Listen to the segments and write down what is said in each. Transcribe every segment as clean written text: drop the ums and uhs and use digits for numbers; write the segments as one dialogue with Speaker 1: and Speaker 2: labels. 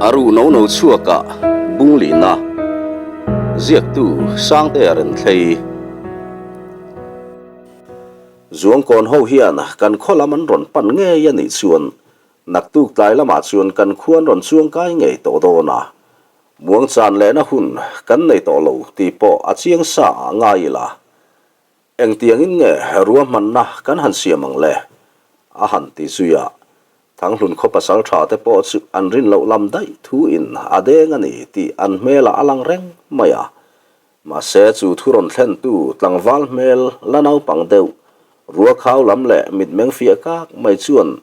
Speaker 1: A ruh no no chhuakah Bunglihna ziaktu Sangtea Renthlei. Zuangkawn ho hian kan khaw lam an rawn pan ngei a nih chuan naktuk tlai lamah chuan kan khua an rawn chuangkai ngei tawh dawn a, muangchan lehna hun kan nei tawh lo tih pawh a chiang sa ah ngai ila. Engtiangin nge ruahmanna kan han siam ang le? a han ti zui a. Thanghlun khaw pasal tha te pawh chu an rin loh lam daih thu in a deng a ni tih an hmelah a lang reng mai a. Mahse chu thu rawn thlen tu tlangval hmel la naupang deuh, ruakhau lam leh mitmeng fiah kak mai chuan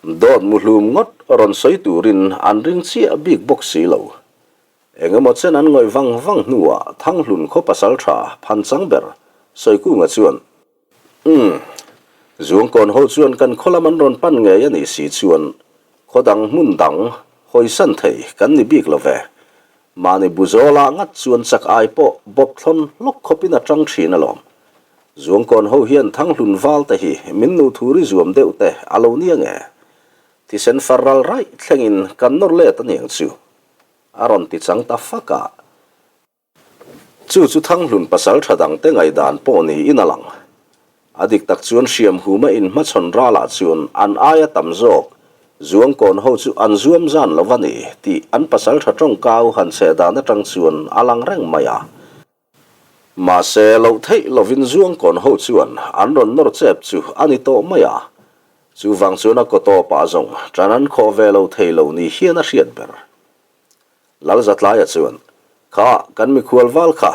Speaker 1: dawt muhlum ngawt rawn sawi turin an ring chiah bik bawk si lo. Eng emaw chen an ngawih vang vang hnuah Thanghlun khaw pasal tha phanchang ber Sawikunga chuan, Umm. Zuangkawn ho chuan kan khaw lam an rawn pan ngei a nih si chuan khaw dang hmun dang hawisan thei kan ni bik lo ve. Mahni buzawlah ngat chuan chak ai pawh bawp thlawn hlawk khawpin a tang thin alawm. Zuangkawn ho hian Thanghlun val te hi min nu thuri zuam deuh te a lo nia nge? Thisen far ral raih thlengin kan nawr let a niang chu a rawn ti chang ta fak a. Chu chu Thanghlun pasal tha dangte ngaihdan pawh niin a lang. A dik tak chuan hriam huma inhmachhawn ralah chuan an aia tam zawk Zuangkawn ho chu an zuam zan lo a ni tih an pasal tha tawngkau han cheh dan atang chuan a lang reng mai a. Mahse, loh theih lovin Zuangkawn ho chuan an rawn nawr chep chu a ni tawh mai a. Chuvang chuan a kaw tawpah zawng tan an khawh ve lo thei lo ni hian a hriat ber. Lalzatlaia chuan, Kha, kan mikhual val kha,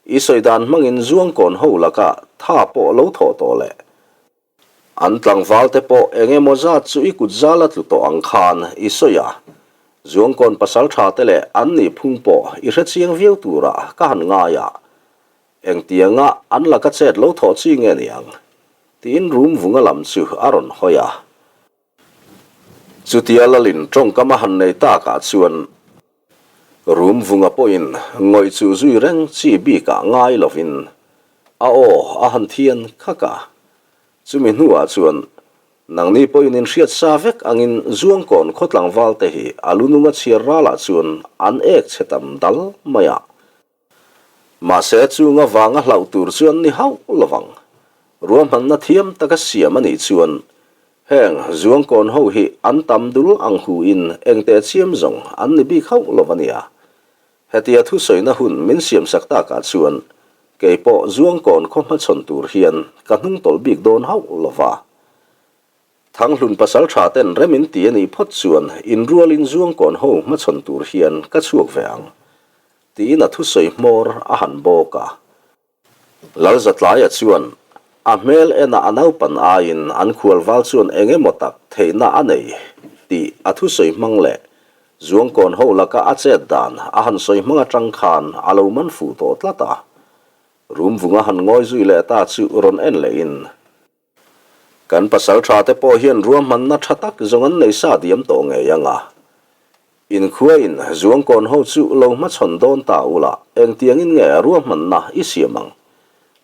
Speaker 1: i sawi dan hmangin Zuangkawn ho laka tha pawh lo thawh tawh le. An tlangval te pawh eng emaw zat chu i kut zal a tlu tawh ang khan i sawi a, Zuangkawn pasal tha te leh an nih phung pawh i hrechiang viau turah ka han ngai a, engtianga an laka chet lo thawh chi nge niang? tiin rum vunga lam chu a rawn hawi a. Chutia Lalin tawngkam a han nei takah chuan rum vunga pawhin ngawih chu zui reng chi bikah ngai lovin a aw a han thian khak a. Chumi hnuah chuan nangni pawhin inhriat sa vek angin Zuangkawn khaw tlangval te hi a lununga chhiar ralah chuan an ek chhe tam dal mai a. Mahse chunga vanga hlauh tur chu an ni hauh lovang. Ruahmanna thiam taka siam a nih chuan heng Zuangkawn ho hi an tam dul ang hu in engteh chiam zawng an ni bik hauh lo a nia. Hetia thusawina hun min siamsak takah chuan kei pawh Zuangkawn khaw hmachhawn tur hian ka hnung tawlh bik dawn hauh lova. Thanghlun pasal tha ten rem in ti a nih phawt chuan inrualin Zuangkawn ho hmachhawn tur hian ka chhuak ve ang, tiin a thusawi hmawr a han bawk a. Lalzatlaia chuan a hmel ena a naupan aiin an khualval chuan eng emaw tak theihna a nei tih a thusawi hmang leh Zuangkawn ho laka a chet dan a han sawi hmang atang khan a lo man fuh tawh tlat a. Rumvunga han ngawi zui leh ta chu rawn en lehin. Kan pasal tha te pawh hian ruahmanna tha tak zawng an nei sa diam tawh ngei ang a. Inkhuain Zuangkawn ho chu lo hmachhawn dawn ta ula, engtiangin nge ruahmanna i siam ang?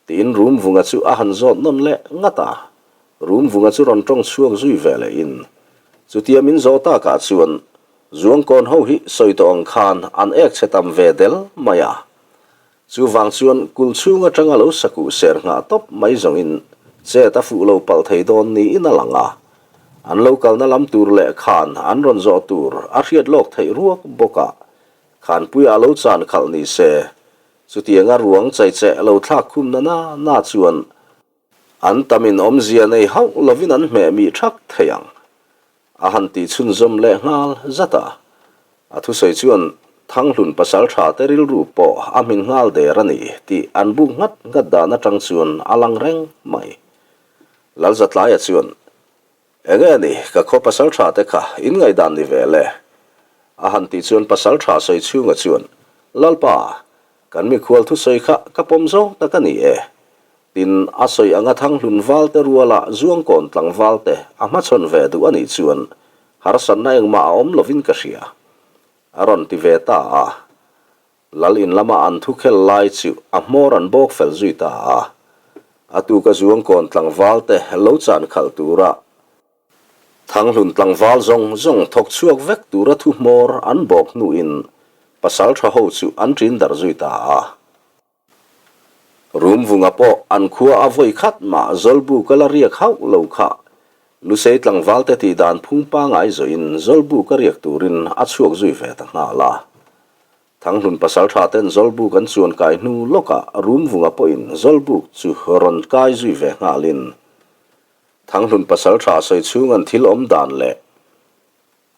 Speaker 1: Tiin Rumvunga chu a han zawt nawn leh ngat a. Rumvunga chu rawn tawng chhuak zui ve lehin, Chutia min zawh takah chuan Zuangkawn ho hi sawi tawh ang khan an ek chhe tam ve del mai a. Chuvang chuan kul chhung atanga lo sakuh ser nghah tawp mai zawngin chet a fuh lo palh thei dawn niin a lang a. An lo kalna lam tur leh khan an rawn zawh tur a hriat lawk theih ruak bawk a, khanpuiah lo chan khalh ni se, chutianga ruang chaicheh lo thlak khum na na na chuan an tamin awmzia nei hauh lovin an hmeh mih thak thei ang. A han tih chhunzawm leh nghal zat a, a thusawi chuan Thanghlun pasal tha te rilru pawh a hmin nghal der a ni tih an buk nghat nghat dan atang chuan a lang reng mai. Lalzatlaia chuan, Enge ni, ka khaw pasal tha te kha in ngaihdan ni ve le? A han tih chuan pasal tha sawi chhunga chuan, Lalpa, kan mikhual thusawi kha ka pawm zawng tak a ni e. Tin, a sawi anga Thanghlun valte ruala Zuangkawn tlangvalte a hmachhawn ve duh a nih chuan harsatna engmah a awm lovin ka hria, a rawn ti ve ta a. Lal in lama an thu khel lai chu a hmawr an bawk fel zui ta a. A tuka Zuangkawn tlangvalte lo chan khalh tura. Thanghlun tlangval zawng zawng thawk chhuak vek tura thu hmawr an bawk hnuin pasaltha ho chu an ṭin darh zui ta a. Rumvunga pawh an khua a vawi khat mah Zawlbuka la riak hauh lo kha Lusei tlangvalte tih dan phung pangai zawhin Zawlbuka riak turin a chhuak zui ve ta nghal a. Thanghlun pasaltha ten Zawlbuk an chuan kai hnu lawkah Rumvunga pawhin Zawlbuk chu rawn kai zui ve nghalin Thanghlun pasaltha sawi chhung an thil awm dan leh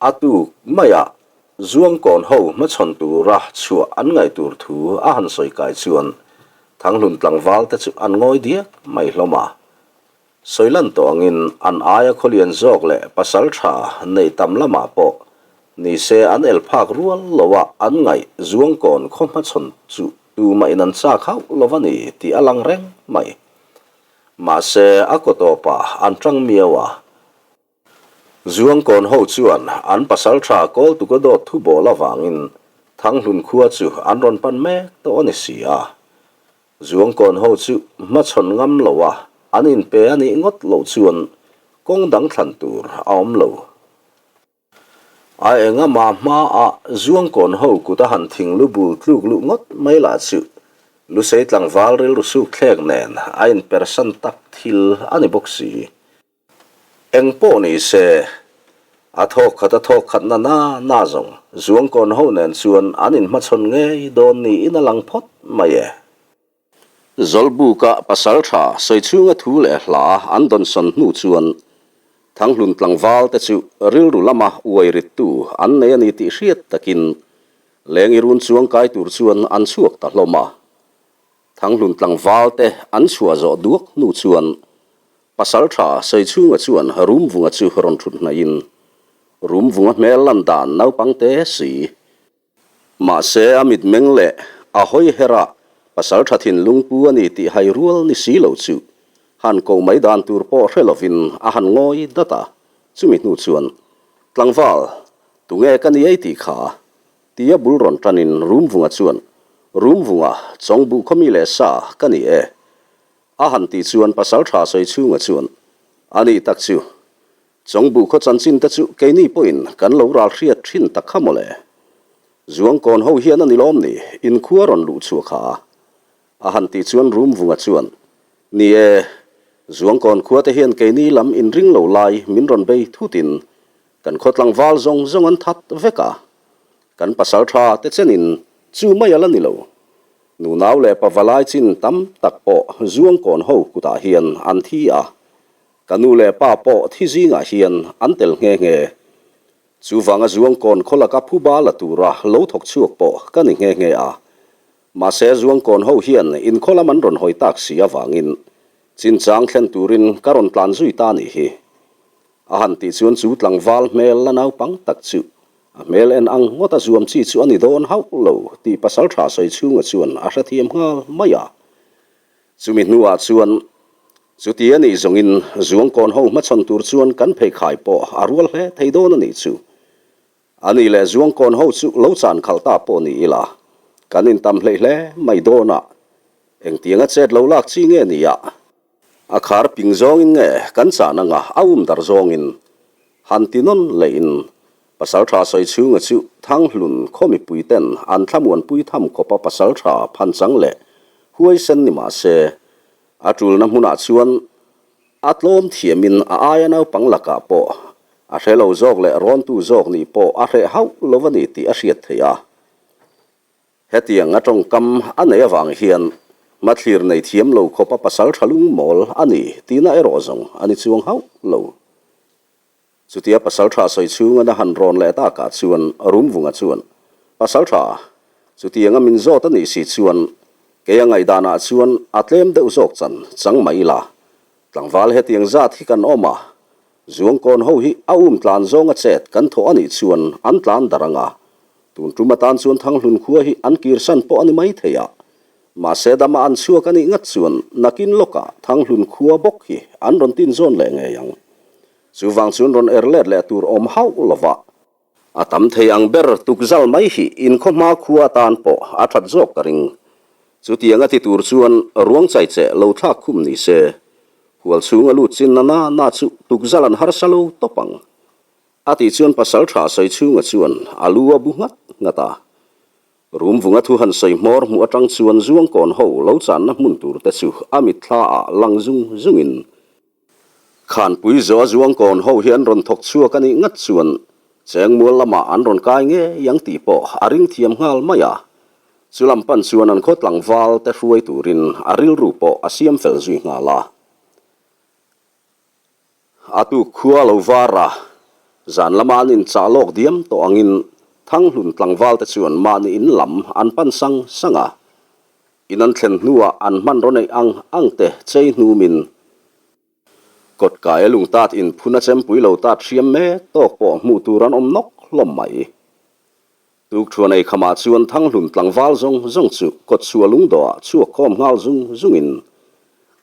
Speaker 1: a tuk maiah Zuangkawn ho hmachhawn tura chhuah an ngaih tur thu a han sawi kai chuan Thanghlun tlangval te chu an ngawi diak mai hlawm a. Sawi lan tawh angin an aia khawlian zawk leh pasaltha neih tam lamah pawh nise an el phak rual loa an ngaih Zuangkawn khaw hmachhawn chu tumah in an chak hauh lo a ni tih a lang reng mai. Mahse a kaw tawpah an tang miau a. Zuangkawn ho chuan an pasaltha Kawltuka dawt thu bawl avangin Thanghlun khua chu an rawn pan mek tawh a ni si a. Zuangkawn ho chu hmachhawn ngam lo a, an inpe a nih ngawt loh chuan kawng dang thlan tur a awm lo. A enga mah hmaah Zuangkawn ho kut a han thing lu bul tluk luh ngawt mai lah chu Lusei tlangval rilru suk thlek nen a inpersan tak thil a ni bawk si. Eng pawh ni se, a thawk khat a thawk khat na na na zawng Zuangkawn ho nen chuan an inhmachhawn ngei dawn niin a lang phawt mai e. Zawlbuka pasaltha sawi chhunga thu leh hla an dawnsawn hnu chuan Thanghlun tlangval te chu rilru lama uai rittu an nei a ni tih hriat takin Lengi run chuang kai tur chuan an chhuak ta hlawm a. Thanghlun tlangval te an chhuah zawh duak hnu chuan Pasalṭha Saichhunga chuan Rumvunga chu rawn ṭhut hnaihin, Rumvunga hmel lan dan naupang te si. Mahse a mitmeng leh a hawi herah pasalṭha thinlung pu a ni tih hai rual ni si lo chu han koh mai dan tur pawh hre lovin a han ngawi dat a, chumi hnu chuan, Tlangval, tunge ka ni ei tih kha? Tia bul rawn ṭanin Rumvunga chuan, Rumvunga, Chawngbuh khawmi leh sa ka ni e. A han tih chuan Pasalṭha Sawichhunga chuan, A nih tak chu, Chawngbuh khaw chanchin te chu keini pawhin kan lo ral hriat ṭhin tak kha mawle. Zuangkawn ho hian a ni lawm ni, inkhua rawn luh chhuah kha. A han tih chuan Rumvunga chuan, Ni e, Zuangkawn khua te hian keini lam inring lo lai min rawn bei thutin kan khaw tlangval zawng zawng an that vek a, kan pasalṭha te chenin chu mai a la ni lo. Nunau leh pavalai chin tam tak pawh Zuangkawn ho kutah hian an thi a, ka nu leh pa pawh thi zingah hian an tel nghe nghe. Chuvanga Zuangkawn khaw laka phuba la tura lo thawk chhuak pawh ka ni nghe nghe a. Mahse Zuangkawn ho hian inkhaw lam an rawn hawi tak si avangin chinchang thlen turin ka rawn tlan zui ta nih hi. A han tih chuan chu tlangval hmel la naupang tak chu A hmel en ang ngawt a zuam chi chu a ni dawn hauh lo tih pasalṭha sawi chhunga chuan a hrethiam nghal mai a. Chumi hnuah chuan chuti a nih zawngin Zuangkawn ho hmachhawn tur chuan kan pheikhai pawh a rual hle thei dawn a nih chu. A nih leh Zuangkawn ho chu lo chan khalh ta pawh ni ila kan intam hleih hle mai dawn a, engtianga chet lo lak chi nge ni a? A khar ping zawngin nge kan chan anga a um darh zawngin han ti nawn lehin Pasalṭha Sawichhunga chu Thanghlun khaw mipuiten an thlamuanpui tham khawpa pasalṭha phanchang leh huaisen ni mah se a ṭulna hmunah chuan a tlawm thiamin a aia naupang lakah pawh a hre lo zawk leh rawntu zawk nih pawh a hreh hauh lo a ni tih a hriat theih a. Hetiang a tawngkam a neih avang hian hmathlir nei thiam lo khawpa pasal tha lung mawl a ni tihna erawh zawng a ni chuang hauh lo. Chutia pasal tha sawi chhunga na han rawn leh takah chuan Rumvunga chuan, Pasal tha, chutianga min zawt a nih si chuan kei a ngaihdanah chuan a tlem deuh zawk chan chang mai ila. Tlangval hetiang zat hi kan awm a, Zuangkawn ho hi a um tlan zawnga chet kan thawh a nih chuan an tlan darh anga, tun tum atan chuan Thanghlun khua hi an kirsan pawh a ni mai thei a. Mahse dama an chhuak a nih ngat chuan nakin lawkah Thanghlun khua bawk hi an rawn tin zawn leh ngei ang. Chuvang chuan rawn er let leh tur awm hauh lova. A tam thei ang ber tukzal mai hi inkhaw hma khua atan pawh a that zawk ka ring. Chutiang a ti tur chuan ruang chaicheh lo thlak khum ni se. Hual chhunga lut chin na na na chu tukzal an harsa lo tawp ang. A tih chuan Pasalṭha Sawichhunga chuan a lu a bu nghat nghat a. Rumvunga thu han sawi hmawr hmuh aṭang chuan Zuangkawn ho lo channa hmun tur te chu a mitthla ah lang zung zungin Khanpui zawh a Zuangkawn ho hi an rawn thawk chhuak a nih ngat chuan Chengmual lamah an rawn kai ngei ang tih pawh a ring thiam nghal mai a. Chu lam pan chuan an khaw tlangval te hruai turin a rilru pawh a siam fel zui nghal a. A tuk khua lo var a, zan lama an inchah lawk diam tawh angin Thanghlun tlangval te chuan mahni in lam an pan sang sang a. In an thlen hnuah an hmanraw neih ang ang te chei hnumin Kawtkai a lungtat inphun a chempui lo tat hriam mek tawk pawh hmuh tur an awm nawk hlawm mai. Tukṭhuan ei khamah chuan Thanghlun tlangval zawng zawng chu kawtchhuah lungdawhah chhuak khawm nghal zung zungin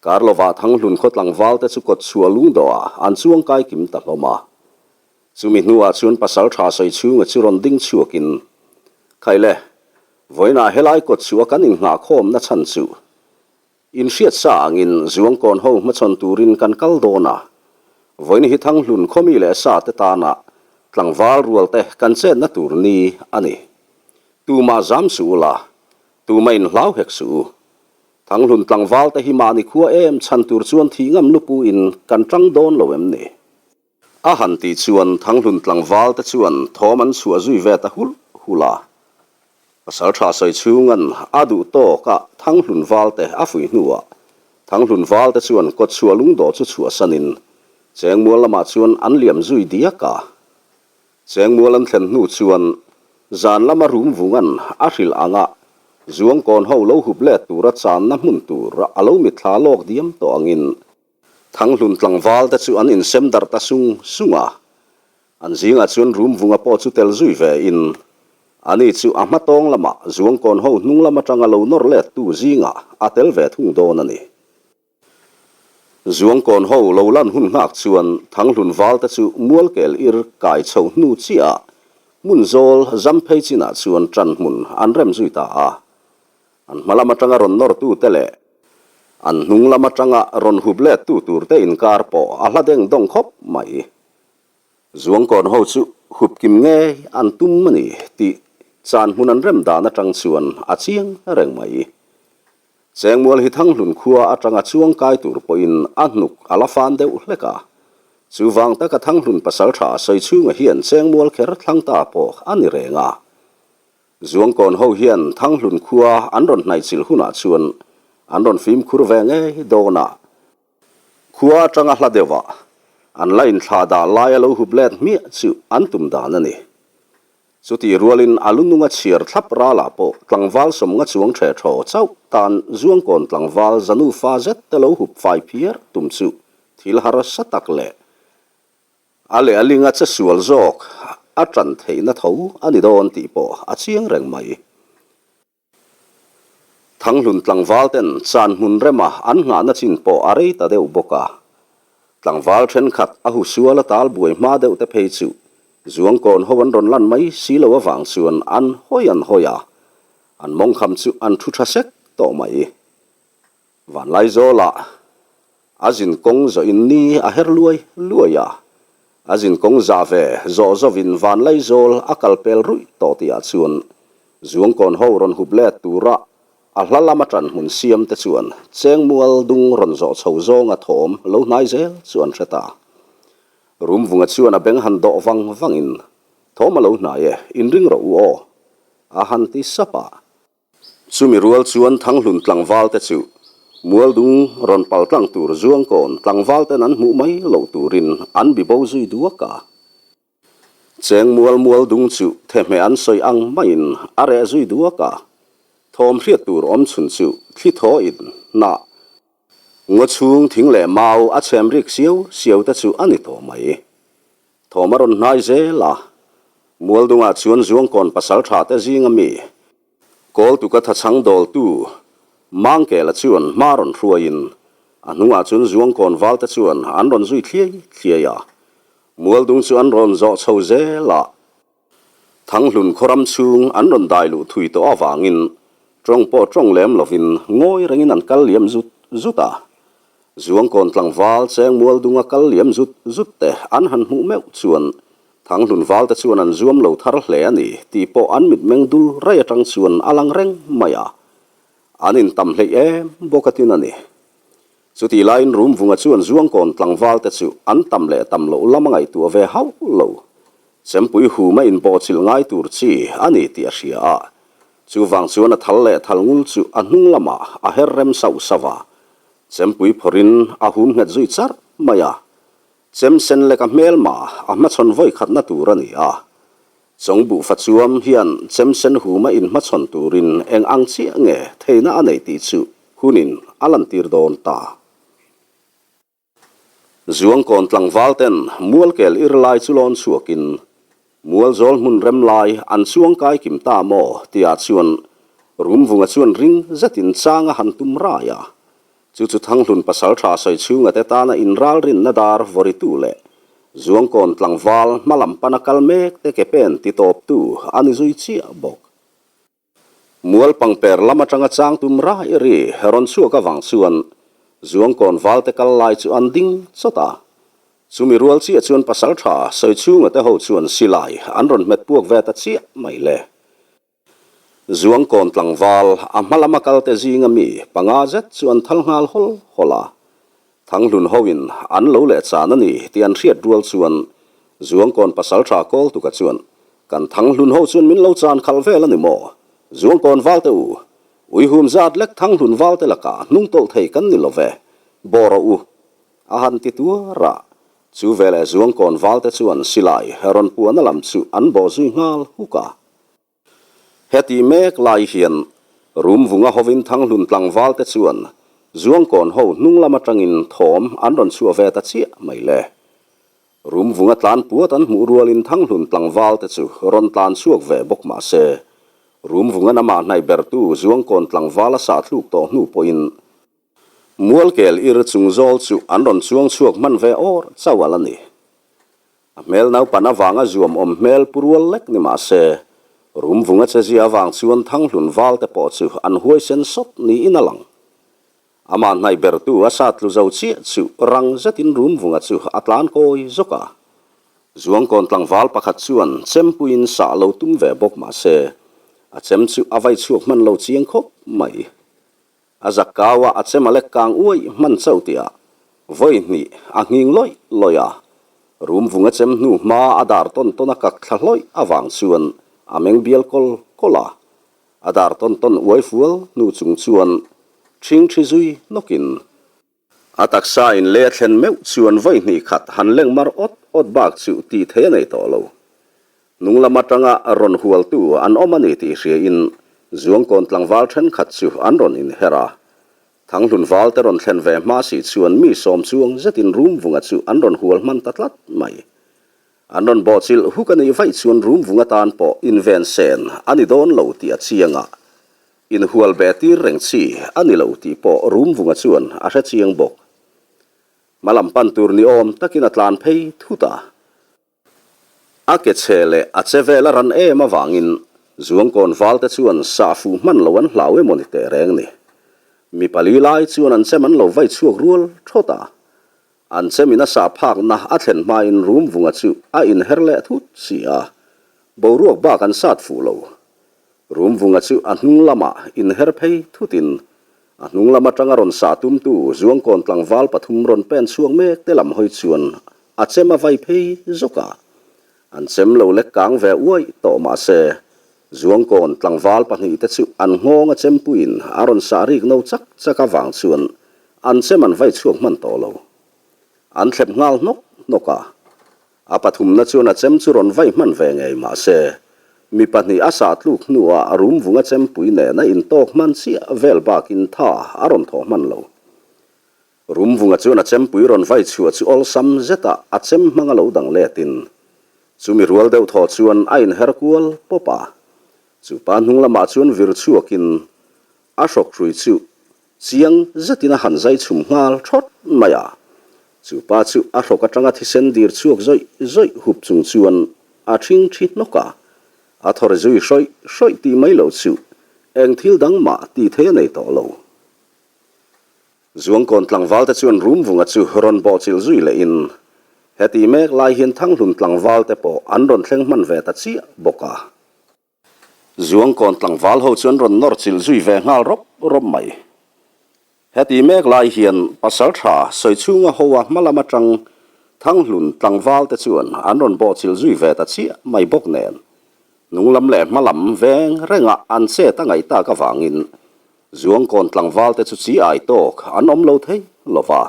Speaker 1: kar lovah Thanghlun khaw tlangval te chu kawtchhuah lungdawhah an chuang kai kim ta hlawm a. Chumi hnuah chuan Pasalṭha Sawichhunga chu rawn ding chhuakin, Khaile, vawiinah helai kawtchhuah kan innghahkhawmna chhan chu Inhriat sa angin Zuangkawn ho hmachhawn turin kan kal dawn a, vawiin hi Thanghlun khawmi leh sa te tana tlangval rual te kan chetna tur ni a ni. Tumah zam suh ula, tumah in hlau hek suh u. Thanghlun tlangval te hi mahni khua em chhan tur chuan thih ngam lupu in kan tang dawn lo em ni? A han tih chuan Thanghlun tlangval te chuan thawm an chhuah zui ve ta hulh hulh a. Pasalṭha Sawichhunga'n a duh tawk a Thanghlun valte a fuih hnuah Thanghlun valte chuan kawtchhuah lungdawh chu chhuahsanin Chengmual lamah chuan an liam zui diak a. Chengmual an thlen hnu chuan zan lama Rumvunga'n a hrilh anga Zuangkawn ho lo hup let tura channa hmun tur a lo mitthla lawk diam tawh angin Thanghlun tlangval te chu an insem darh ta sung sung a, an zingah chuan Rumvunga pawh chu tel zui ve in, ani chu a hmatawng lamah Zuangkawn ho hnung lam atanga lo nawr let tu zingah a tel ve thung dawn a ni. Zuangkawn ho lo lan hun nghak chuan Thanghlun val te chu Mualkel ir kai chho hnu chiah ah hmun zawl zam phei chinah chuan ṭan hmun an rem zui ta a. An hma lam atanga rawn nawrtute leh an hnung lam atanga rawn hup lettu turte inkar pawh a hla deng dawng khawp mai. Zuangkawn ho chu hup kim ngei an tum a ni tih chan hmun an rem dan atang chuan a chiang reng mai. Chengmual hi Thanghlun khua atanga chuang kai tur pawhin a hnuk a la fan deuh hlek a. Chuvang taka Thanghlun pasaltha Sawichhunga hian Chengmual kher thlang ta pawh a ni reng a. Zuangkawn ho hian Thanghlun khua an rawn hnaihchilh hunah chuan an rawn fimkhur ve ngei dawn a, khua atanga hla deuhah an la inthlah dah laia lo hup let hmiah chu an tum dan a ni. Chutih rualin a lu nunga chhiar thlap ralah pawh tlangval sawmnga chuang ṭhe ṭhaw chauh tan Zuangkawn tlangval zanufa zet te lo hup fai phiar tum chu thil harsa tak leh A leh a linga che sual zawk a ṭan theihna tho a ni dawn tih pawh a chiang reng mai. Thanghlun tlangval ten chan hmun rema an nghahna chin pawh a rei ta deuh bawk a. Tlangval thenkhat a hu sual a tal buai hma deuh te phei chu Zuangkawn ho an rawn lan mai si lo avang chuan an hawi an hawi a, an mawngkham chu an thu tha sek tawh mai. Vanlaizawlah a zin kawng zawhin ni a her luai luai a, a zin kawng zah ve zawh zawhin Vanlaizawl a kal pel ruih tawh tihah chuan Zuangkawn ho rawn hup let tura a hla lama ṭan hmun siam te chuan Chengmual dung rawn zawh chho zawnga thawm lo hnai zel chu an hre ta. Rumvunga chuan a beng han dawh vang vangin, Thawm a lo hnai e, inring rawh u aw, a han ti sap a. Chumi rual chuan Thanghlun tlangval te chu Mualdung rawn pal tlang tur Zuangkawn tlangval ten an hmuh mai loh turin an bi bo zui duak a. Cheng mual mual dung chu thehmeh an sawi ang maiin a reh zui duak a. Thawm hriat tur awm chhun chu thli thaw in hnah ngaw chhung thing leh mau a chhem rik siau siau te chu a ni tawh mai. Thawm a rawn hnai zel a, Mualdungah chuan Zuangkawn pasaltha te zinga mi Kawltuka thachhang dawltu Mangkela chuan hma rawn hruaiin a hnungah chuan Zuangkawn valte chuan an rawn zui thliai thliai a, Mualdung chu an rawn zawh chho zel a. Thanghlun khawram chhung an rawn dai luh thui tawh avangin tawng pawh tawng lem lovin ngawi rengin an kal liam zut zut a. Zuangkawn tlangval cheng mual dunga kal liam zut zut te an han hmuh meuh chuan. Thanghlun valte chuan an zuam lo thar hle a ni tih pawh an mitmeng dul raih atang chuan a lang reng mai a. An intam hleih em bawk a tin a ni. Chutih laiin Rumvunga chuan Zuangkawn tlangvalte chu an tam leh tam loh lam a ngaihtuah ve hauh lo. Chempui huma inbawhchilh ngai tur chi a ni tih a hria a. Chuvang chuan a thal leh thal ngul chu a hnung lamah a her rem sauh sauh a. Chempui phawrhin a hum nghet zui charh mai a. Chem sen leka hmelma a hmachhawn vawi khatna tur a ni a. Chawng buhfa chuam hian chem sen huma inhmachhawn turin eng ang chiah nge theihna a nei tih chu hunin a lantir dawn ta. Zuangkawn tlangval ten mualkel ir lai chu lawn chhuakin mualzawl hmun rem lai an chuang kai kim ta maw tihah chuan Rumvunga chuan ring zetin chang a han tum rai a. Chu chu Thanghlun pasaltha sawichhunga te tana inralrinna dar vawritu leh Zuangkawn tlangval hma lam pana kal mek te ke pen ti tawptu a ni zui chiah bawk. Mual pangper lam atanga chang tum rai ri rawn chhuak avang chuan Zuangkawn valte kal lai chu an ding chawt a. Chumi rual chiah chuan pasaltha sawichhunga te ho chuan silai an rawn hmet puak ve ta chiah mai le. Zuangkawn tlangval a hma lama kalte zinga mi panga zet chu an thal nghal hawl hawl a. Thanghlun hoin an lo leh chan a ni tih an hriat rual chuan Zuangkawn pasaltha Kawltuka chuan, Kan Thanghlun ho chuan min lo chan khalh vel a ni maw? Zuangkawn valte u, uihum zat lek Thanghlun valte lakah hnung tawlh thei kan ni lo ve, bawh rawh u, a han ti tuar a. Chu veleh Zuangkawn valte chuan silai rawn puahna lam chu an bawh zui nghal huk a. Heti mek lai hian Rumvunga hovin Thanghlun tlangval te chuan Zuangkawn ho hnung lam atangin thawm an rawn chhuah ve ta chiah mai le. Rumvunga tlan puat an hmuh rualin Thanghlun tlangval te chu rawn tlan chhuak ve bawk mah se, Rumvunga namah hnaih bertu Zuangkawn tlangval a sah thluk tawh hnu pawhin Mualkel ir chung zawl chu an rawn chuang chhuak hman ve awr chauh a la ni. A hmel naupan avanga zuam awm hmel pu rual lek ni mah se, Rumvunga chezia avang chuan Thanghlun val te pawh chu an huaisen sawt niin a lang. Amah hnaih bertu a sat tlu zo chiah chu rang zetin Rumvunga chu a tlan kawi zawk a. Zuangkawn tlangval pakhat chuan chempuiin sah lo tum ve bawk mah se, a chem chu a vai chhuak hman lo chiang khawp mai. A zak kau a, a chem a lek kang uaih hman chauh tihah vawi hnih a nghing lawih lawih a. Rum vung a chem hnu hma a dar tawn tawn a kak thla hlawih avang chuan a meng bial kawl kawl a. A dar tawn tawn uai fual hnu chung chuan ṭhing ṭhi zui nawkin. A taksa in leh a thlen meuh chuan vawi hnih khat han leng mar awt awt bak chu tih thei a nei tawh lo. Hnung lam atanga rawn hualtu an awm a ni tih hriain Zuangkawn tlangval thenkhat chu an rawn inher a. Thanghlun valte rawn thlen ve hma si chuan mi sawm chuang zetin Rumvunga chu an rawn hual hman ta tlat mai. An rawn bawhchilh huk a nih vaih chuan Rumvunga tan pawh inven sen a ni dawn lo tih a chiang a. Inhual be tir reng chi a ni lo tih pawh Rumvunga chuan a hre chiang bawk. Hma lam pan tur ni awm takin a tlan phei thut a. A ke chhe leh a che vel a ran em avangin Zuangkawn valte chuan sah fuh hman lo an hlau emaw ni teh reng ni. Mi pali lai chuan an chem an lo vai chhuak rual thawt a. An chemin a sah phakna a thlen hmain Rumvunga chu a inher leh thut si a. Boruak bak an sat fuh lo. Rumvunga chu a hnung lamah inher phei thutin a hnung lam atanga rawn sah tumtu Zuangkawn tlangval pathum rawn pen chhuak mek te lam hawi chuan a chem a vai phei zawk a. An chem lo lek kang ve uaih tawh mah se Zuangkawn tlangval pahnihte chu an nghawng a chempuiin a rawn sah rik no chak chak avang chuan an chem an vai chhuak hman tawh lo. An thlep nghal hnawk hnawk a. A pathumna chuan a chem chu rawn vai hman ve ngei mah se, mi pahnih a sah tluk hnuah Rumvunga chempui nen a intawk hman chiah vel bakin tha a rawn thawh hman lo. Rumvunga chuan a chempui rawn vai chhuah chu awlsam zetah a chem hmang a lo dang letin, chumi rual deuh thaw chuan a inher kual pawp a. Chupa hnung lamah chuan vir chhuakin a hrawk hrui chu Chiang zetin a han zai chhum nghal thawt mai a. Chu pa chu a hrawk atanga thisen dir chhuak zawih zawih hup chung chuan a thing thi hnawk a. A thawr zui hrawih hrawih tih mai loh chu eng thil dang mah tih thei a nei tawh lo. Zuangkawn tlangval te chuan Rumvunga chu rawn bawhchilh zui lehin. Heti mek lai hian Thanghlun tlangval te pawh an rawn thleng hman ve ta chiah bawk a. Zuangkawn tlangval ho chu an rawn nawr chilh zui ve nghal rawp rawp mai. Heti mek lai hian Pasaltha Sawichhunga hoa hma lam atang Thanghlun tlangval te chuan an rawn bawhchilh zui ve ta chiah mai bawk nen hnung lam leh hma lam veng renga an chet a ngaih tak avangin Zuangkawn tlangval te chu chi ai tawk an awm lo thei lo va.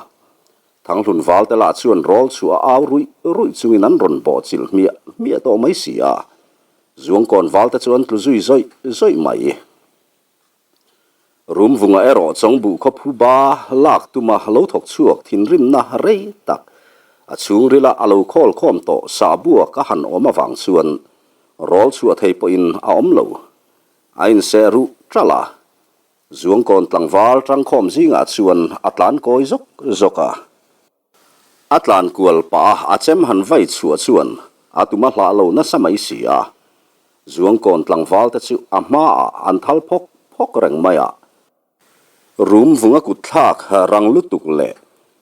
Speaker 1: Thanghlun val te lah chuan rawl chhuah a au ruih ruih chungin an rawn bawhchilh hmiah hmiah tawh mai si a. Zuangkawn val te chu an tlu zui zawih zawih mai. Rumvunga erawh Chawngbuh khaw phu ba lak tuma lo thawk chhuak thinrimna rei tak a chhungrila a lo khawl khawm tawh sahbuak a han awm avang chuan rawl chhuah thei pawhin a awm lo. A inseh ruh ṭalh a, Zuangkawn tlangval ṭangkhawm zingah chuan a tlan kawi zawk zawk a. A tlan kual pah a, a chem han vai chhuah chuan a tum a hlah lo nasa mai si a. Zuangkawn tlangval te chu a hmaah an thal phawk phawk reng mai a. Rum vunga kut thlak rang lutuk leh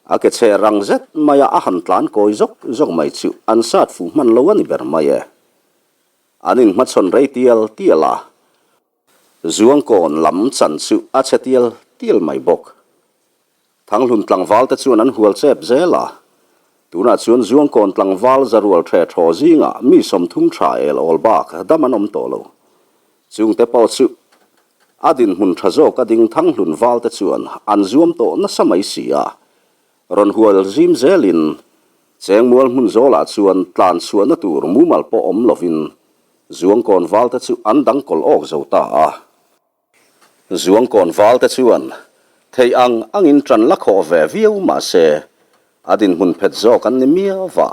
Speaker 1: a ke chhe rang zet maia a han tlan kawi zawk zawk mai chu an sat fuh hman lo a ni ber mai e. An inhmachhawn rei tial tial a. Zuangkawn lam chan chu a chhe tial tial mai bawk. Thanghlun tlangval te chuan an hual chep zel a, tunah chuan Zuangkawn tlangval zarual ṭhe ṭhaw zingah mi 30 ṭha el awl bak dam an awm tawh lo. Chungte pawh chu a dinhmun ṭha zawk a ding Thanghlun val te chuan an zuam tawh nasa mai si a, rawn hual zim zelin Chengmual hmun zawlah chuan tlan chhuahna tur mumal pawh awm lovin Zuangkawn val te chu an dang kawlh awk zo ta a. Zuangkawn val te chuan theih ang angin ṭan la khawh ve viau mah se, a dinhmun phet zawk an ni miau va.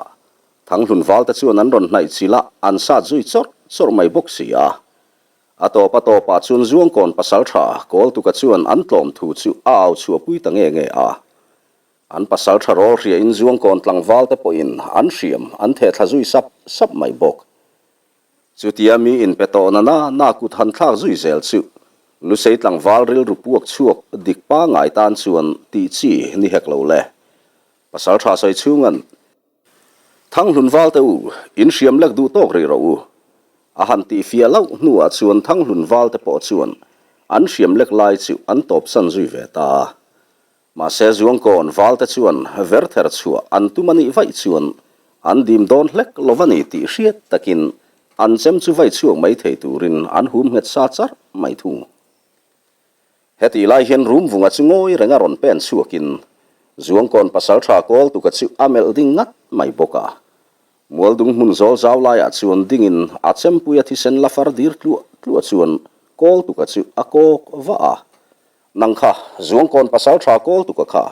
Speaker 1: Thanghlun val te chuan an rawn hnaih chilh a, an sat zui chawrh chawrh mai bawk si a. A tawp a tawpah chuan Zuangkawn pasalṭha Kawltuka chuan an tlawm thu chu a au chhuahpui ta nge nge a. An pasalṭha rawl hriain Zuangkawn tlangval te pawhin an hriam an thehthla zui sap sap mai bawk. Chutia mi inpe tawh na na na kut han thlak zui zel chu Lusei tlangval rilru puak chhuak dik pangngai tan chuan tih chi ni hek lo le. Pasalṭha sawi chhunga'n, Thanghlun valte u, in hriam lek duh tawk rih rawh u. A han tih fiah loh hnuah chuan Thanghlun valte pawh chuan an hriam lek lai chu an tawpsan zui ve ta a. Mahse Zuangkawn valte chuan verther chhuah an tum a nih vaih chuan an dim dawn hlek lo va ni tih hriat takin an chem chu vai chhuak mai thei turin an hum nghet sa char mai thung. Hetih lai hian Rumvunga chu ngawi renga rawn pen chhuakin Zuangkawn pasaltha Kawltuka chu a melh ding ngat mai bawk a. Mualdung hmun zawl zau laiah chuan dingin a chempuia thisen la far dir tluah tluah chuan Kawltuka chu a kawk vah a. Nang kha, Zuangkawn pasal tha kawl tuka kha,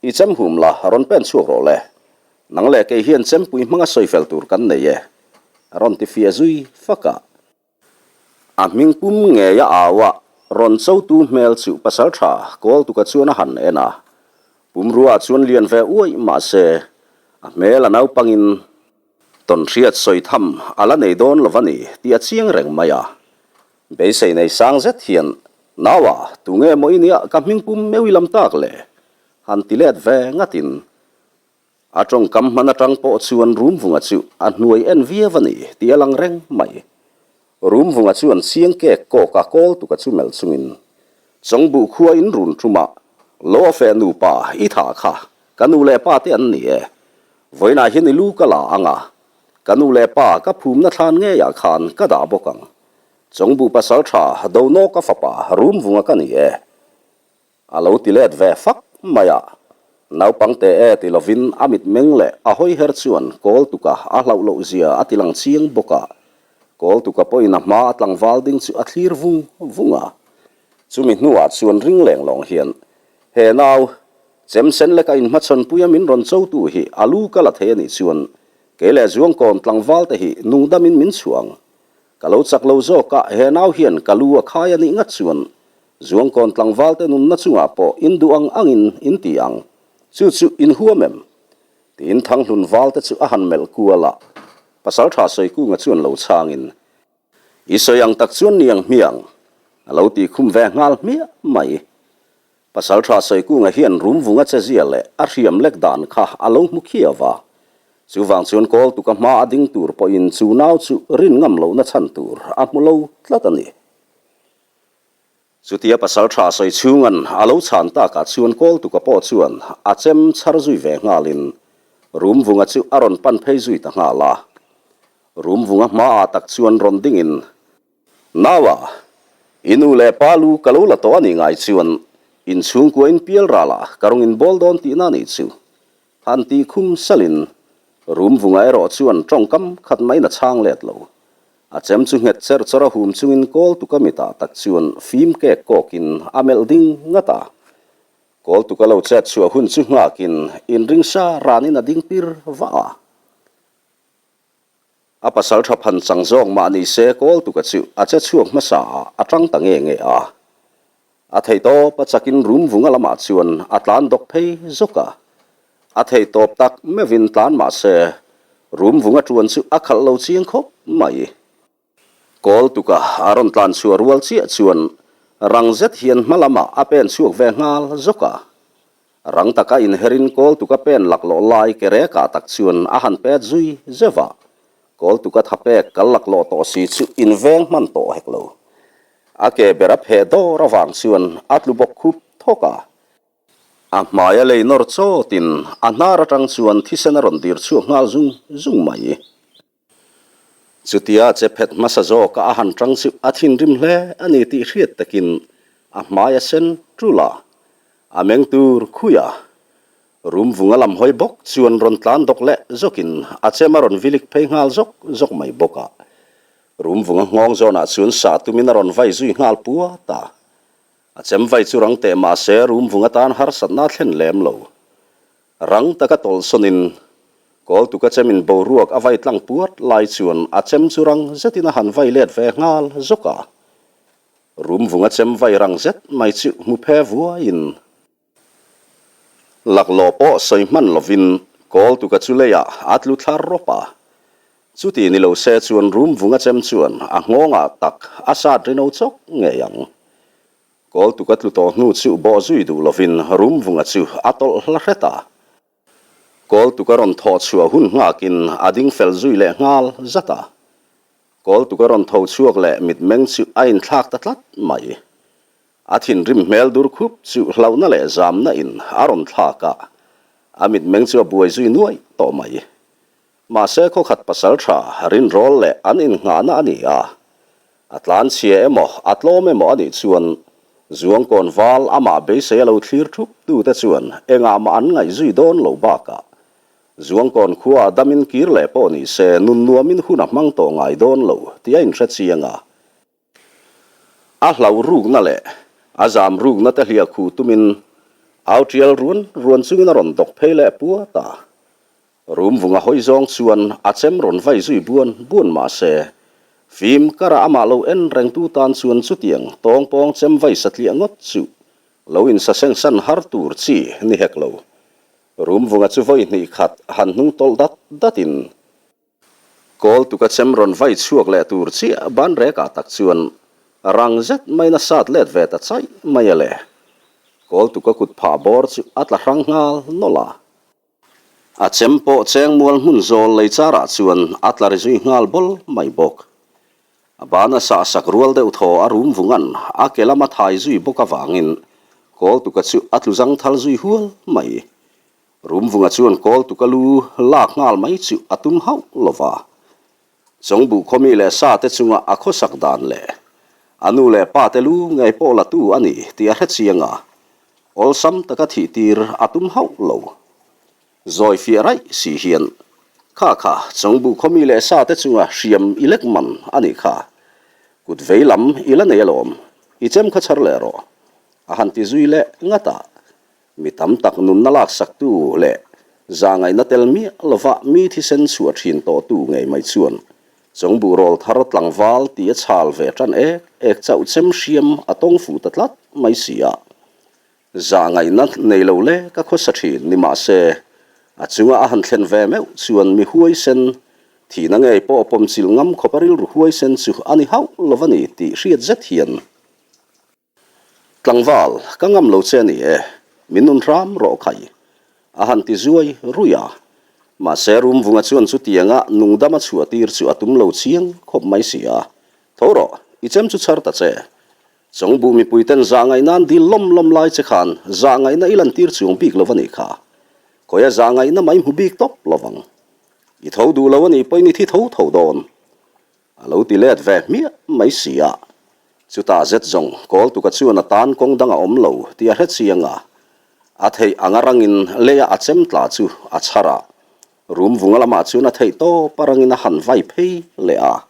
Speaker 1: i chem hum la, rawn pen chhuak rawh le. Nang leh kei hian chempui hmanga sawi fel tur kan nei e, a rawn ti fiah zui fak a. A hming pum ngei a au a, rawn chotu hmel chu pasal tha kawl tuka chuan a han en a. Pumrua chuan lian ve uaih mah se, a hmel a naupangin tawnhriat sawi tham a la nei dawn lo va ni tih a chiang reng mai a. Beisei nei sang zet hian, Naua, tunge maw i nia ka hming pum meuh i lam tak le? Han ti let ve ngatin. A tawngkam hman atang pawh chuan Rumvunga chu a hnuai en viau a ni tih a lang reng mai. Rumvunga chuan chiang kek kawk a kawl tuka chu melh chungin, Chawngbuh khua in run ṭumah lo a feh nupa i thah kha ka nu leh pa te an ni e. Vawiinah hian i lu ka la ang a, ka nu leh pa ka phumna thlan ngeiah khan ka dah bawk ang. Chawngbuh pasal tha Donawka fapa Rumvunga ka ni e. A lo ti let ve fak mai a. Naupang te e ti lovin a mitmeng leh a hawi her chuan Kawltuka a hlauh loh zia a ti lang chiang bawk a. Kawltuka pawhin a hma a tlangval ding chu a thlir vung vung a. Chumi hnuah chuan ring leng lawng hian, He nau, chem sen leka inhmachhawnpuia min rawn chotu hi a lu ka la thei a nih chuan kei leh Zuangkawn tlangval te hi nungdamin min chhuang. Ka lo chak lo zawk a, he nau hian ka lu a khai a nih ngat chuan Zuangkawn tlangval te nunna chungah pawh in duh ang angin in ti ang. Chu chu in huam em? Tiin Thanghlun val te chu a han melh kual a. Pasaltha Sawikunga chuan lo chhangin, I sawi ang tak chuan ni ang hmiang, a lo ti khum ve nghal hmiah mai. Pasaltha Sawikunga hian Rumvunga che zia leh a hriam lek dan kha a lo hmu khiau va. Chuvang chuan Kawltuka hma a ding tur pawhin chu nau chu rin ngam lohna chhan tur a hmu lo tlat a ni. Chutia pasal tha sawi chhungan a lo chhan takah chuan Kawltuka pawh chuan a chem chhar zui ve nghalin Rumvunga chu a rawn pan phei zui ta nghal a. Rumvunga hmaah tak chuan rawn dingin Naua, i nu leh pa lu ka lo la tawh a nih ngai chuan in chhungkua in pial ralah ka rawng in bawl dawn tihna a nih chu. Han tih khum salin Rumvunga erawh chuan tawngkam khat maiin a chhang let lo. A chem chu nghet cherh chawrh a hum chungin Kawltuka mitah tak chuan fim kek kawkin a melh ding ngat a. Kawltuka lo chet chhuah hun chu nghakin inringsa ranin a ding pir vah a. A pasal tha phan chang zawk mah ni se Kawltuka chu a che chhuak hmasa ah a tang ta nge nge a. A theihtawp a chakin Rumvunga lamah chuan a tlan dawk phei zawk a. A theihtawp tak meuhin tlan mah se Rumvunga tuan chu a khalh lo chiang khawp mai. Kawltuka a rawn tlan chhuah rual chiah chuan rang zet hian hma lamah a pen chhuak ve nghal zawk a. Rang taka inherin Kawltuka pen laklawh lai ke rekah tak chuan a han pet zui zeuh a, Kawltuka tha pek kal laklawh tawh si chu inveng hman tawh hek lo. A ke ber a pheh dawr avang chuan a tlu bawk khup thawk a. A hmai a lei nawr chawtin a hnar atang chuan thisen a rawn dir chhuak nghal zung zung mai. Chutia che phet hmasa zawka a han tang chu a thinrim hle a ni tih hriat takin a hmai a sen tul a, a meng tur khui a. Rum vunga lam hawi bawk chuan rawn tlan dawk leh zawkin a chem a rawn vilik phei nghal zawk zawk mai bawk a. Rum vunga nghawng zawnah chuan sah tumin a rawn vai zui nghal puat a. A chem vai chu rang teh mahse rum vung atan harsatna a thlen lem lo. Rang taka tawlhsawnin Kawltuka chemin boruak a vai tlang puat lai chuan a chem chu rang zetin a han vai let ve nghal zawk a. Rum vunga chem vai rang zet mai chu hmu phe vuaiin laklawh pawh sawi hman lovin Kawltuka chu leiah a tlu thlar rawp a. Chuti ni lo se chuan rum vunga chem chuan a nghawngah tak a sat rino chawk ngei ang. Kawltuka tlu tawh hnu chu bawh zui duh lovin Rumvunga chu a tawlh hla hret a. Kawltuka rawn thawh chhuah hun nghakin a ding fel zui leh nghal zat a. Kawltuka rawn tho chhuak leh mitmeng chu a inthlak ta tlat mai. A thinrim hmel dur khup chu hlauhna leh zamna in a rawn thlak a, a mitmeng chu a buai zui nuaih tawh mai. Mahse khawkhat pasal tha rinrawl leh an innghahna a ni a, a tlanchhia emaw a tlawm emaw a nih chuan Zuangkawn val amah beisei a lo thlir thup tute chuan engah mah an ngaih zui dawn lo bakah Zuangkawn khuaah damin kir leh pawh ni se nun nuamin hun a hmang tawh ngai dawn lo tih a inhre chiang a. A hlauh rukna leh a zam rukna te hliah khuh tumin au tial ruan ruan chungin a rawn dawk phei leh puat a. Rum vunga hawi zawng chuan a chem rawn vai zui buan buan mah se, fim karah amah lo en rengtu tan chuan chutiang tawng pawng chem vai satliah ngawt chu lo insasengsan har tur chi ni hek lo. Rum vunga chu vawi hnih khat han hnung tawlh dat datin kawl tuka chem rawn vai chhuak leh tur chiah ban rekah tak chuan rang zet maiin a sat let ve ta chaih mai a le. Kawl tuka kut phah bawr chu a tla hrang nghal nawlh a. A chem pawh cheng mual hmun zawl lei charah chuan a tla ri zui nghal bawl mai bawk. A ban a sah sak rual deuh thaw a rum vungan a ke lama thai zui bawk avangin Kawltuka chu a tlu zang thal zui hual mai. Rum vunga chuan Kawltuka lu lak nghal mai chu a tum hauh lo va. Chawngbuh khawmi leh sa te chunga a khawsak dan leh a nu leh pa te lu ngei pawh la tu a ni tih a hre chiang a, awlsam taka thih tir a tum hauh lo. Zawi fiah raih si hian, Kha kha, Chawngbuh khawmi leh sa te chunga hriam i lek man a nih kha. Kut vei lam i la nei alawm, i chem kha chhar leh rawh, a han ti zui leh ngat a. Mi tam tak nunna laksaktu leh zahngaihna tel miah lova mi thisen chhuah thin tawhtu ngei mai chuan Chawngbuh rawl thar tlangval tih a chhal ve tan ek ek chauh chem hriam a tawng fuh ta tlat mai si a. Zahngaihna nei lo le ka khawsa thin ni mahse a chunga a han thlen ve meuh chuan mi huaisen thihna ngei pawh pawmchilh ngam khawp a rilru huaisen chu a ni hauh lova ni tih hriat zet hian Tlangval, ka ngam lo che a ni e, min nun hram rawh khai, a han ti zuai rui a. Mahse Rumvunga chuan chutianga nungdama chhuah tir chu a tum lo chiang khawp mai si a. Tho rawh, i chem chu chhar ta che. Chawngbuh mipuiten zah ngaihna'n dil lawm lawm lai che khan zah ngaihna i lantir chuang bik lo a nih kha. Khawia zah ngaihna mai hmu bik tawp lo vang. I tho duh lo a nih pawhin i thi tho tho dawn. A lo ti let ve hmiah mai si a. Chutah zet zawng Kawltuka chuan a tan kawng dang a awm lo tih a hre chiang a. A theih anga rangin leia a chem tla chu a chhar a. Rumvunga lamah chuan a theih tawp a rangin a han vai phei leh a.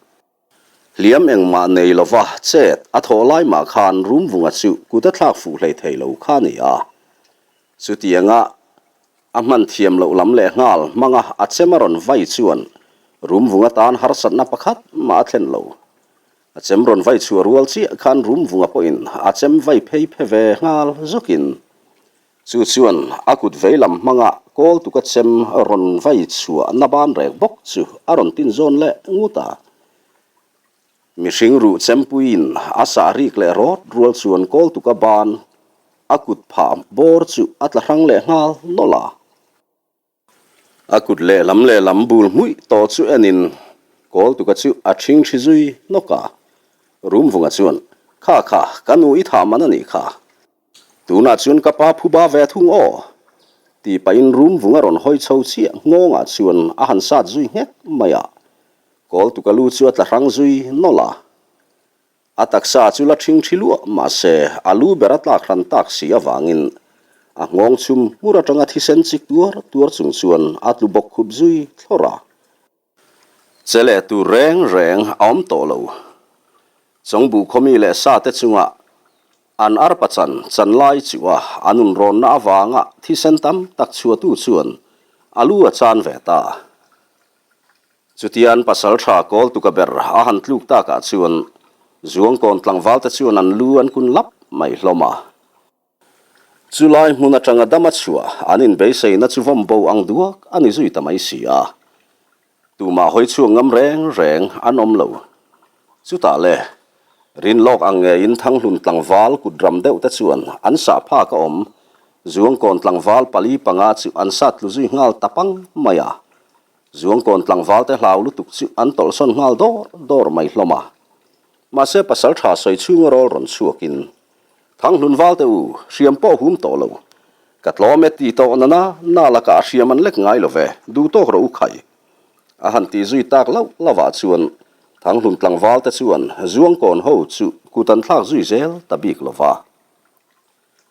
Speaker 1: Hliam engmah nei lova chet a thawh lai mah khan Rumvunga chu kut a thlak fuh hlei thei lo kha a ni a. Chutianga a hman thiam loh lam leh nghal hmanga a chem a rawn vai chuan Rumvung atan harsatna pakhat mah a thlen lo. A chem rawn vai chhuah rual chiah khan Rumvunga pawhin a chem vai phei phe ve nghal zawkin chu chuan a kut vei lam hmanga kawl tuka chem rawn vai chhuahna ban rek bawk chu a rawn tin zawn leh ngut a. Mihring ruh chempuiin a sah rik leh rawt rual chuan Kawltuka ban a kut phah bawr chu a tla hrang leh nghal nawlh a. A kut lehlam lehlam bul hmuih tawh chu enin Kawltuka chu a ṭhing ṭhi zui nawk a. Rumvunga chuan, Kha kha, ka nu i thah man a nih kha. Tunah chuan ka pa phuba ve thung aw. Tih pahin Rumvunga rawn hawi chho chiah nghawngah chuan a han sat zui nghek mai a. Kawltuka lu chu a tla hrang zui nawlh a. A taksa chu la ṭhing ṭhi luah mah se a lu ber a tlak hran tak si avangin a nghawng chhum hmur aṭanga thisen chik tuar tuar chung chuan a tlu bawk khup zui thlawrh a. Che leh tur reng reng a awm tawh lo. Chawngbuh khawmi leh sa te chungah an arpa chan chan lai chu a an unrawnna avanga thisen tam tak chhuahtu chuan a lu a chan ve ta. Chutian pasal tha kawl tuka ber a han tluk takah chuan Zuangkawn tlangvalte chuan an lu an kun lap mai hlawm a. Chulai hmun atanga dama chhuah an inbeiseina chu vawm bo ang duak a ni zui ta mai si a. Tumah hawi chhuak ngam reng reng an awm lo. Chutah le, rinlawk ang ngeiin Thanghlun tlangval kut ram deuh te chuan an sah phak a awm Zuangkawn tlangval pali panga chu an sat tlu zui nghal ta pang mai a. Zuangkawn tlangvalte hlau lutuk chu an tawlhsawn nghal dawr dawr mai hlawm a. Mahse pasal tha sawi chhunga rawl rawn chhuakin, Thanghlun valte u, hriam pawh hum tawh lo. Ka tlawm e ti tawh nana na lakah a hriam an lek ngai lo ve, duh tawk rawh u khai. A han ti zui tak lauh lauhah chuan Thanghlun tlangvalte chuan Zuangkawn ho chu kut an thlak zui zel ta bik lo va.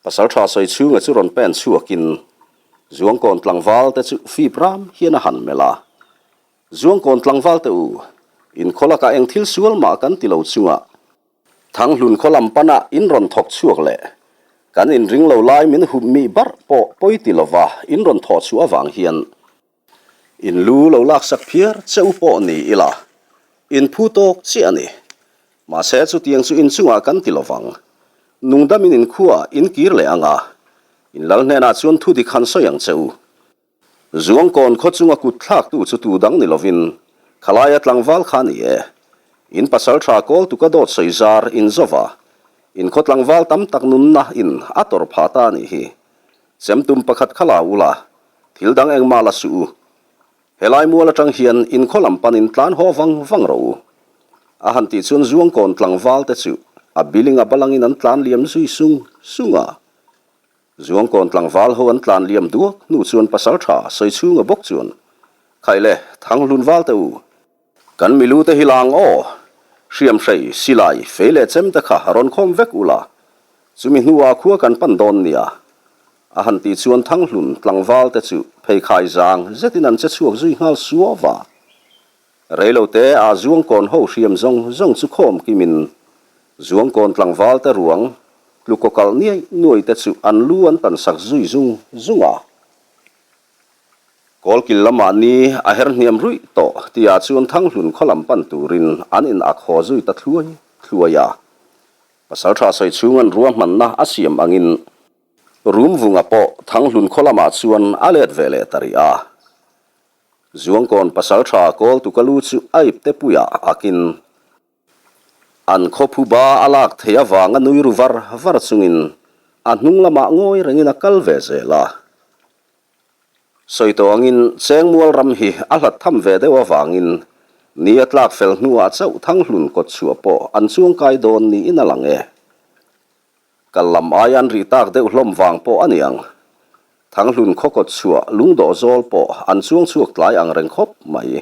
Speaker 1: Pasal tha sawi chhunga chu rawn pen chhuakin Zuangkawn tlangval te chu fip ram hian a han melh a. Zuangkawn tlangval te u, in khaw lakah eng thil sual mah kan ti lo chunga Thanghlun khaw lam pana in rawn thawk chhuak leh kan inring lo lai min hup mih barh pawh pawi ti lova in rawn thawh chhuah avang hian In lu lo laksak phiar che u pawh ni ila, in phu tawk chiah a ni. Mahse chutiang chu in chungah kan ti lovang. Nungdamin in khuaah in kir leh ang a, in lal hnenah chuan thu dik han sawi ang che u. Zuangkawn khaw chunga kut thlaktu chu tu dang ni lovin khalaia tlangval kha a ni e. In pasal tha kawl tuka dawt sawi zar in zova, in khaw tlangval tam tak nunna in a tawrh phah ta a nih hi. Chemtum pakhat kha la ula, thil dang engmah la suh u. Helai mual atang hian in khaw lam panin tlan haw vang vang rawh u. A han tih chuan Zuangkawn tlangval te chu a biling a balangin an tlan liam zui sung sung a. Zuangkawn tlangval ho an tlan liam duak hnu chuan pasal tha sawi chhunga bawk chuan, Khaih le, Thanghlun val te u, kan milu te hi lang aw, hriamhrei, silai, fei leh chem te kha rawn khawm vek ula, Chumi hnuah khua kan pan dawn nia, a han tih chuan Thanghlun tlangval te chu pheikhai zang zetin an che chhuak zui nghal suau va. Reilote ah Zuangkawn ho hriam zawng zawng chu khawm kimin Zuangkawn tlangval te ruang tlu kaw kalh niai nuai te chu an lu an tan sak zui zung zung a. Kawlkil lamah ni a her hniam ruih tawh tihah chuan Thanghlun khaw lam pan turin an in ak haw zui ta thluai thluai a. Pasal tha sawi chhunga'n ruahmanna a siam angin Rumvunga pawh Thanghlun khaw lamah chuan a let ve leh ta rih a. Zuangkawn pasal tha Kawltuka lu chu a ipte puiah akin an khaw phuba a lak theih avanga nui ru var var chungin a hnung lamah ngawi rengin a kal ve zel a. Sawi tawh angin Chengmual ram hi a hlat tham ve deuh avangin ni a tlak fel hnuah chauh Thanghlun kawtchhuah pawh an chuangkai dawn niin a lang e. Kal lam aia an rih tak deuh hlawm vang pawh a ni ang. Thanghlun khaw kawtchhuah lungdawh zawl pawh an chuang chhuak tlai ang reng khawp mai.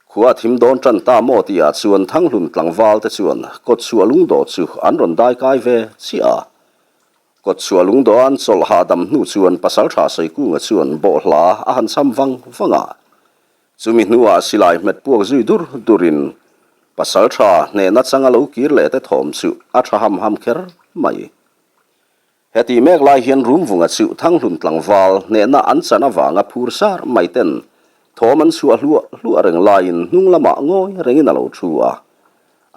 Speaker 1: Khua a thim dawn tan ta maw tihah chuan Thanghlun tlangval te chuan kawtchhuah lungdawh chu an rawn dai kai ve chiah a. Kawtchhuah lungdawh an chawlh hahdam hnu chuan Pasaltha Sawikunga chuan bawhhla a han cham vang vang a. Chumi hnuah silai hmet puak zui dur durin Pasaltha hnehna changa lo kir leh te thawm chu a tha ham ham kher mai. Heti mek lai hian Rumvunga chu Thanghlun tlangval hnehna an chan avanga phur sar mai ten thawm an chhuah hluah hluah reng laiin hnung lamah ngawi rengin a lo thu a.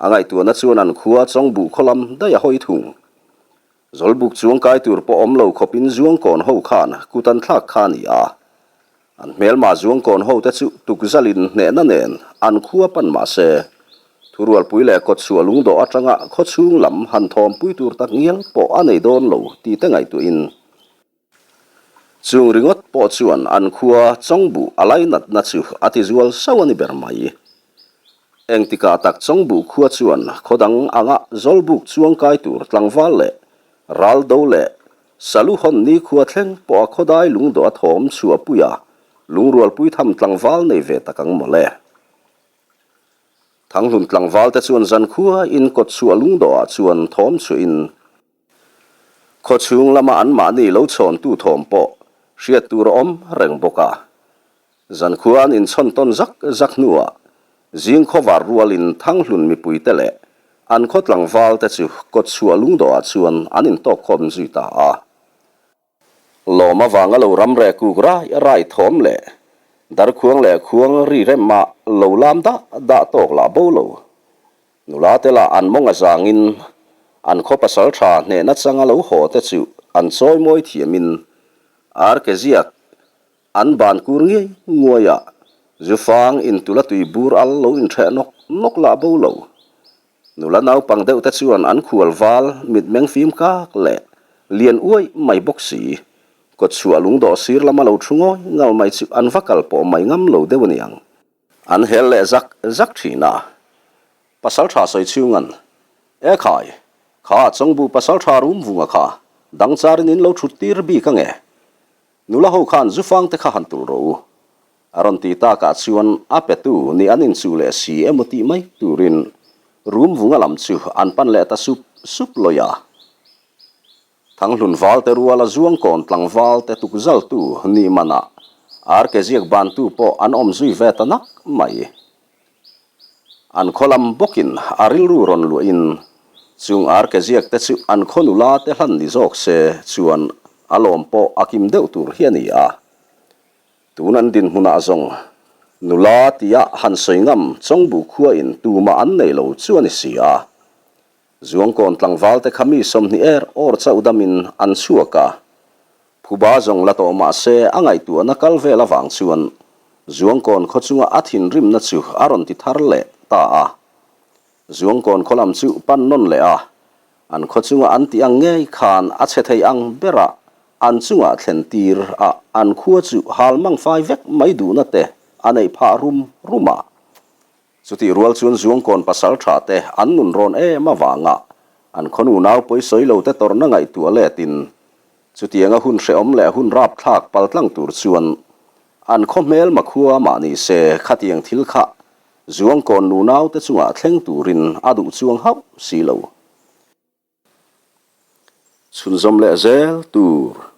Speaker 1: A ngaihtuahna chuan an khua Chawngbuh khaw lam daih a hawi thung. Zawlbuk chuang kai tur pawh awm lo khawpin Zuangkawn ho khan kut an thlak kha a ni a. An hmelma zuangkawn ho te chu tukzalin hnehna nen an khua pan mah se, thurualpui leh kawtchhuah lungdawh atanga khawchhung lam han thawmpui tur tak ngial pawh a nei dawn lo tih te ngaihtuahin chung ringawt pawh chuan an khua Chawngbuh a lainatna chu a tizual sauh a ni ber mai. Engtikah tak Chawngbuh khua chuan khaw dang anga Zawlbuk chuangkai tur tlangval leh raldo leh Salu hawn ni khua thleng pawh a khawdai lungdawh a thawm chhuah pui a, lungrualpui tham tlangval nei ve tak ang mawle. Thanghlun tlangval te chuan zan khua in kawt chhuah lungdawh ah chuan thawm chhuah in khaw chhung lama an mahni lo chhawntu thawm pawh hriat tur a awm reng bawk a. Zan khua an inchhawn tawn zak zak hnuah zing khawvar rualin Thanghlun mipuite leh an khaw tlangval te chu kawtchhuah lungdawhah chuan an intawkkhawm zui ta a. Lawm avanga lo ram reh kuk rai rai thawm leh darkhuang leh khuang ri rema lo lam dah dah tawk lah bo lo. Nula te lah an mawng a zangin an khaw pasal tha hnehna changa lo haw te chu an chawi mawi thiamin ar ke ziak An ban kur ngei nguai a, Zufang intula tui bur al lo intheh nawk nawk lah bo lo. Nula naupang deuh te chuan an khual val mitmeng fim kak leh lian uai mai bawk si. Kawtchhuah lungdawh sir lama lo thu ngawi ngal mai chu an va kal pawh mai ngam lo deuh a niang. An hel leh zak zak thin a. Pasaltha sawi chhungan, E khai, kha Chawngbu Pasaltha Rumvunga kha dangcharin in lo thut tir bik ange? Nula ho khan zufang te kha han tul rawh u. A rawn ti takah chuan a petu ni an inchuh leh si emaw tih mai turin Rumvunga lam chu an pan leh ta sup sup lawih a. Thanghlun valte ruala Zuangkawn tlangvalte tukzaltu nih manah ar ke ziak bantu pawh an awm zui ve ta nak mai. An khaw lam bawkin a rilru rawn luahin chung ar ke ziak te chu an khaw nula te hlan ni zawk se chuan a lawm pawh a kim deuh tur hi a ni a. Tun an dinhmunah zawng nula tia han sawi ngam Chawngbuh khuain tumah an nei lo chu a ni si a. Zuangkawn tlangval te kha mi 20 er awr chauh damin an chhuak a. Phuba zawng la tawh mah se a ngaihtuahna kal vel avang chuan Zuangkawn khaw chunga a thinrimna chu a rawn ti thar leh ta a. Zuangkawn khaw lam chu pan nawn leh a, an khaw chunga an tih ang ngei khan a chhe thei ang berah an chungah thlen tir a an khua chu hal mang fai vek mai duhna te a neih phah rum rum a. Chutih rual chuan Zuangkawn pasal tha te an nun rawn em avanga an khaw nunau pawisawi lo te tawrhna ngaihtuah letin chutianga hun hrehawm leh hun rapthlak paltlang tur chuan an khaw hmelma khua mah ni se khatiang thil kha Zuangkawn nunau te chungah thleng turin a duh chuang hauh si lo. Chhunzawm leh zel tur.